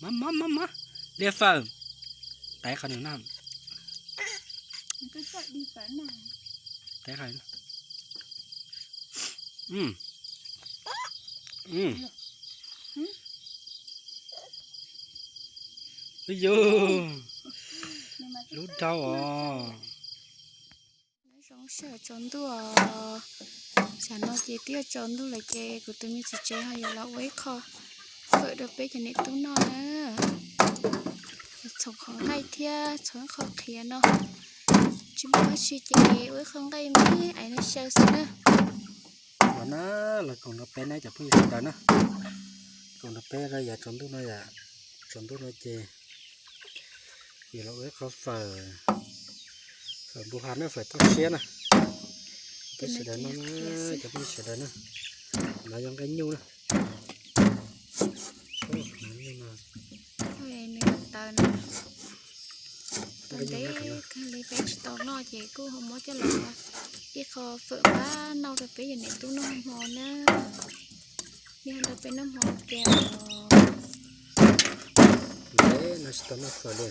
Mab mab mab, liaj fawm. Taiv qhov nws noj. Taiv qhov. Ub yus, lub dhau os. Zoo sij hawm tsaus ntuj os. Tam no ces twb yuav tsaus ntuj lawm ces kuv tus me txiv tsev ho yuav los ua ib qho fawm rau peb cov niam tub noj na. Txhoov qhov nqaij thiab txhoov ib qho qhiav no. Tsis muaj dab tsi ces ua ib qho nqaij me me ais no xyaw xwb na. Los na, los koom nrog peb na cov phooj ywg sawv daws na. Koom nrog peb rau yav tsaus ntuj no yom. Tsaus ntuj no ces yuav los ua ib qho fawm, fawm npu has na, fawm toj siab na. Peb sawv daws no, cov phooj ywg sawv daws na. No yog nqaij nyuj na. Nws taws na. Tau ntev kawg li peb tsis tau noj ces kuj ho muab coj los ua ib qho fawm npab noj rau peb cov niam tub noj hmo na. Yog nrog peb noj hmo ke os. Ntev no tsis tau noj fawm li.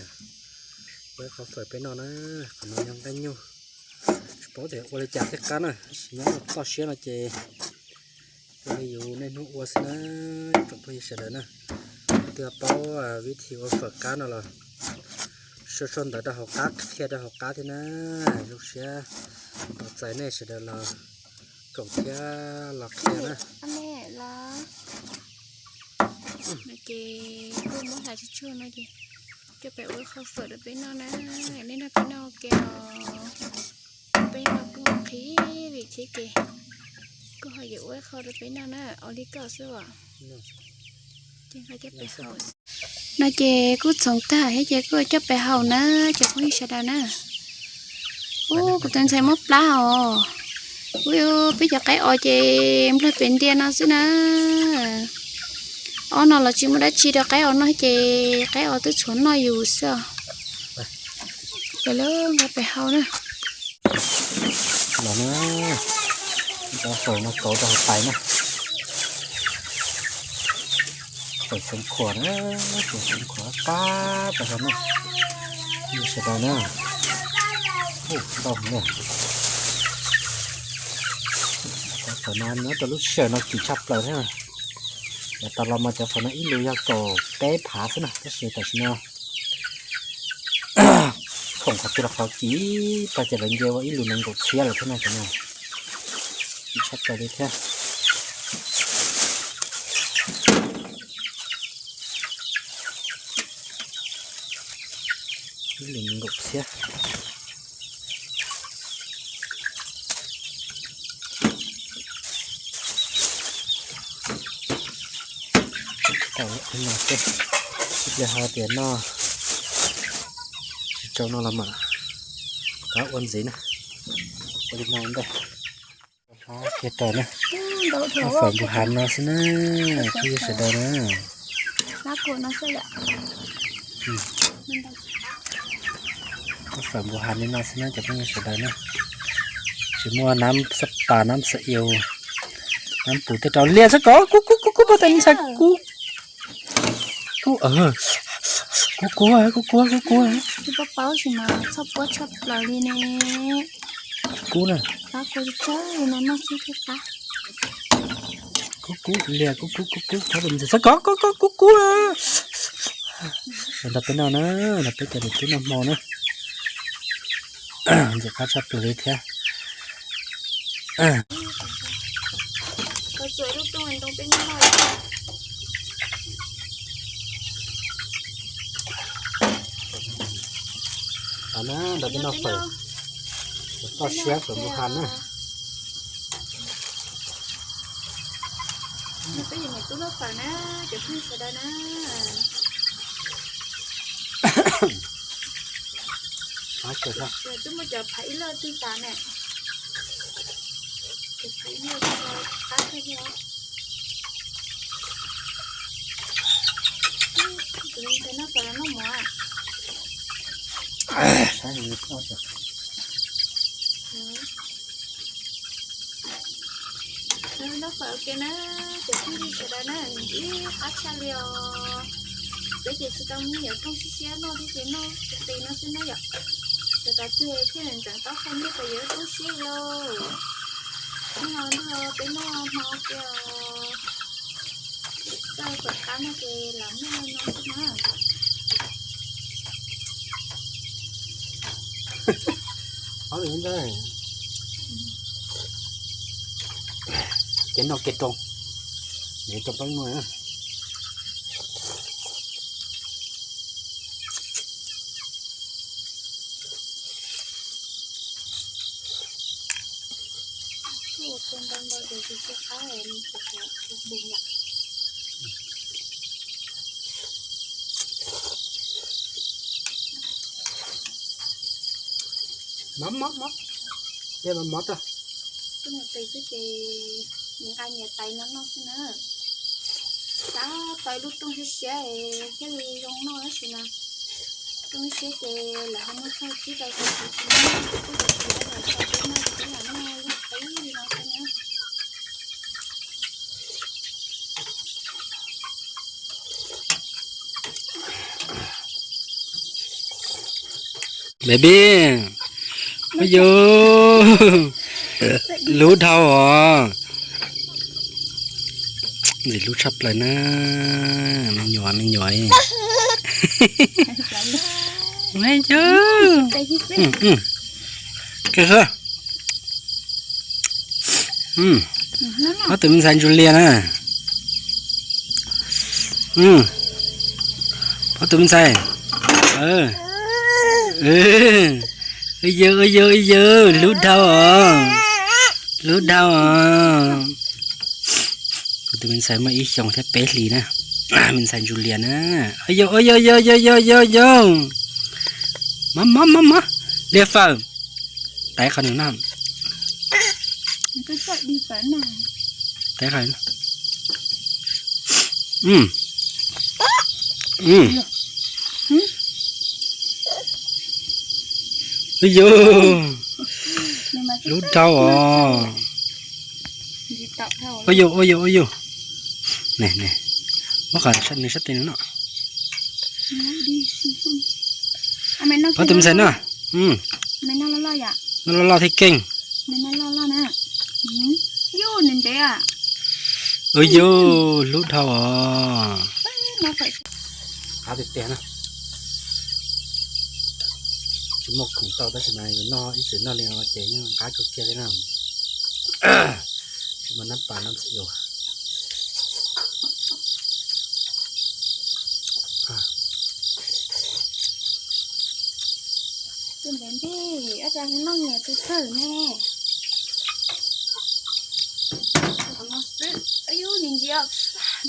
Ua ib qho fawm peb noj na. Qhov no yog nqaij nyuj. Tsis paub tias ua li cas thiaj qab na, tab sis nyob toj siab no ces ua li yus niaj hnub ua xwb na, tsoom phooj ywg sawv daws na. Twb paub vib thib ua fawm qab no los sau sau ntawv rau hauv qab, qhia rau hauv qab thiab na. Zoo siab tos txais nej sawv daws los koom thiab los qhia na. Ces kuj muab hlais tsuag tsuag no ces coj pem ua ib qho fawm rau peb noj na. Nej nrog peb noj ua ke os. Peb noj kuj nqhis li thiab ces kuj ho yuav ua ib qho rau peb noj na, ua li koj xwb os. Ces nqa coj pem haus. No ces kuj txhoov tag thiab ces kuj coj pem haus na, cov phooj ywg sawv daws na. Ub, kuv tus ntxhais muab plab os. Ub, peb cov qaib os ces nplawg pem ntia no xwb na. Ob no los tsis muaj dab tsi rau qaib os noj ces qaib os twb tshuav noj yus xwb os. Ces lawv nqa pem haus na. Los na, cov fawm no kauv rau hauv tais na. Fawm xeev khuam na, fawm xeev khuam qab tas zog na. Sawv daws na, ntau heev na. Cov fawm no nyob rau lub sij hawm no kim tshaj plaws thiab. Yav tas los mas cov fawm no ib lus yog kaum peb phav xwb na, tab sis tam sim no khoom qhov twg los qhov kim pab ces lawv nce ua ib lus nees nkaum txhiab lawm thiab no, cov no kim tshaj plaws li thiab. Ib lus nees nkaum txhiab. Tau no xwb, ib pliag ho tias noj tsis tau no los mam rov ua ntxiv na. Ua li no ntej. Kiag raws na. Ua fawm npus hav no xwb na, phooj ywg sawv daws na. Ua fawm npus hav li no xwb na cov phooj ywg sawv daws na. Tsis muaj nab xab pas nab xav iu, nab pus tej rau lias sab kov kub kub kub kub pab tas ntxhais kub. Kub, kub kub kub kub kub. Tsis paub paub sis mas txhob puab tshaj plaws li ne. Kub na. Qab kua tsawg li no noj xwb thiaj qab. Kub kub lias kub kub kub kub, txhob ntxim xav kov kub kub kub kub. Sawv daws peb noj na, nrog peb cov niam tub noj hmo na. Ntxim qab tshaj plaws li thiab. Txuas lub rooj ntoo peb noj. Nrog peb noj fawm, fawm toj siab fawm npus hav na. Peb yuav niam tub noj fawm na, cov phooj ywg sawv daws na. Twb muaj cov phav ib loj twg tas ne. Cov phav ib loj qab thiab thiab. Tus ntxhais noj fawm los noj mov a? Noj fawm ua ke na, cov phooj ywg sawv daws na, ntxim qab tshaj li os. Peb Ces tsis tau me nyuam rooj siab siab noj thiab ces noj qis qis no xwb na yom. Sawv daws twg thiaj li ntxeev tau hais nyiaj rau yus rooj siab lauj. Noj nrog peb noj hmo kiag, txawj kom qab no ces lam noj no xwb na. Ces noj kiag rau, rau peb noj. Mov mov mov, mov tag. Rooj qis xwb ces nqa nyias tais no noj xwb na. Xav tau lub rooj siab siab thiaj li zoo noj tab sis mas rooj siab ces lawv ho muab txog tsib rau tau tsis tsis noj, kuj tsis tsis noj, tau peb noj ces peb lam noj lub qis li no xwb na. Baby, ua yus hlub dhau os. Ntxim hlub tshaj plaws na, me nyuam me nyuam. Me nyuam. Kawg xwb. Phob tus me ntxhais Julia na. Phob tus me ntxhais. Ua yus, ua yus, ua yus, hlub dhau os. Hlub dhau os. Kuv tus me ntxhais muaj ib xyoos thiab peb hlis na. Me ntxhais Julia na. Ua yus, ua yus, ua yus, ua yus, ua yus. Mov mov mov mov. Lia fawm. Tais qhov nws noj. Tais qhov. Ua yus, hlub dhau os. Ua yus, ua yus, ua yus. Muab qhov nws sab tes no noj. Phob tus me ntxhais noj. Noj loj loj thiaj keej. Ua yus, hlub dhau os. Qab tiag tiag na. Tsis muaj khoom tau tab sis mas noj ib txwm noj li no ces yeej qab kawg kiag li na. Tsis muaj nab pas nab ntxwv yus. Tus ntev nti, ob cov noj nyias tus thawj ne. No xwb, yus ntsia ntsia,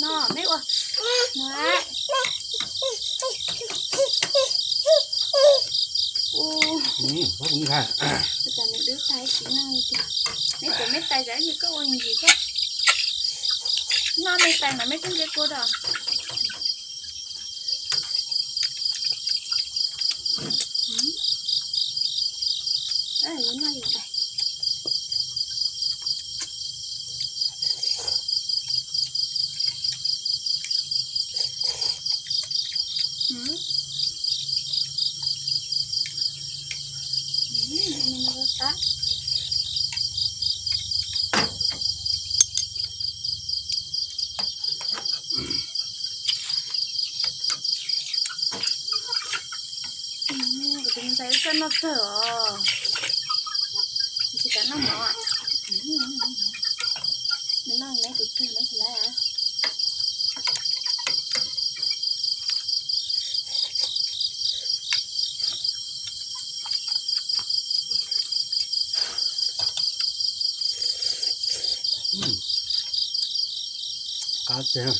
no meb ua, no. Ua cas nws dub tag tsis noj li tiag. Meb cov meb tais zam ib yam koj ua ntsis thiab. Noj meb tais mas meb twb ntsia kua rau. Kuv tus me ntxhais wb txawj noj kawg os. Tsis kam noj mov. Nws noj neb tus twg neb tsis laib. Qab tiag,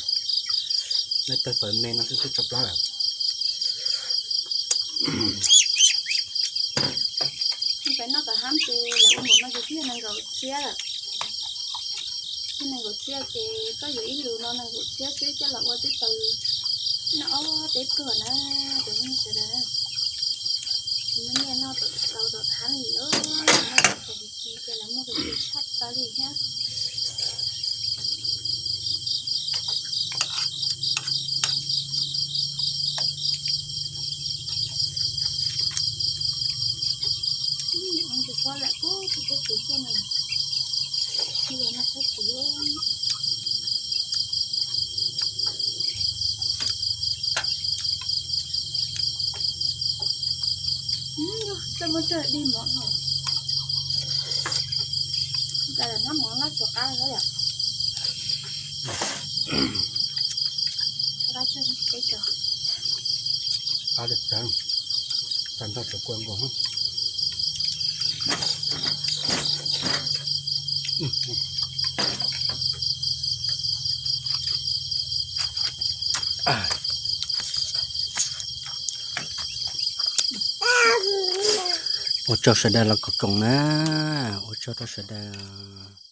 neb tawg fawm me no xwb twb tso plab lawm. Peb noj tom hab ces lawv ua npaum no ces twb yog nees nkaum txhiab lawm. Twb nees nkaum txhiab ces koj yuav ib lus no nees nkaum txhiab xwb coj los ua twb tau noj ob peb pluag na, cov neeg sawv daws. Tsis muaj nyiaj noj tau tom hab li os, noj kom tis tis ces lawv muaj tus tis tshaj plaws li thiab. Txawj muab tsawg dig mov no. Cas nab mov lab tsuas qab lawm. Qab tsuas peb tso. Qab tsuas, tag nrho tsuas kua nkaus. Ua tsaug sawv daws los koom koom na, ua tsaug rau sawv daws.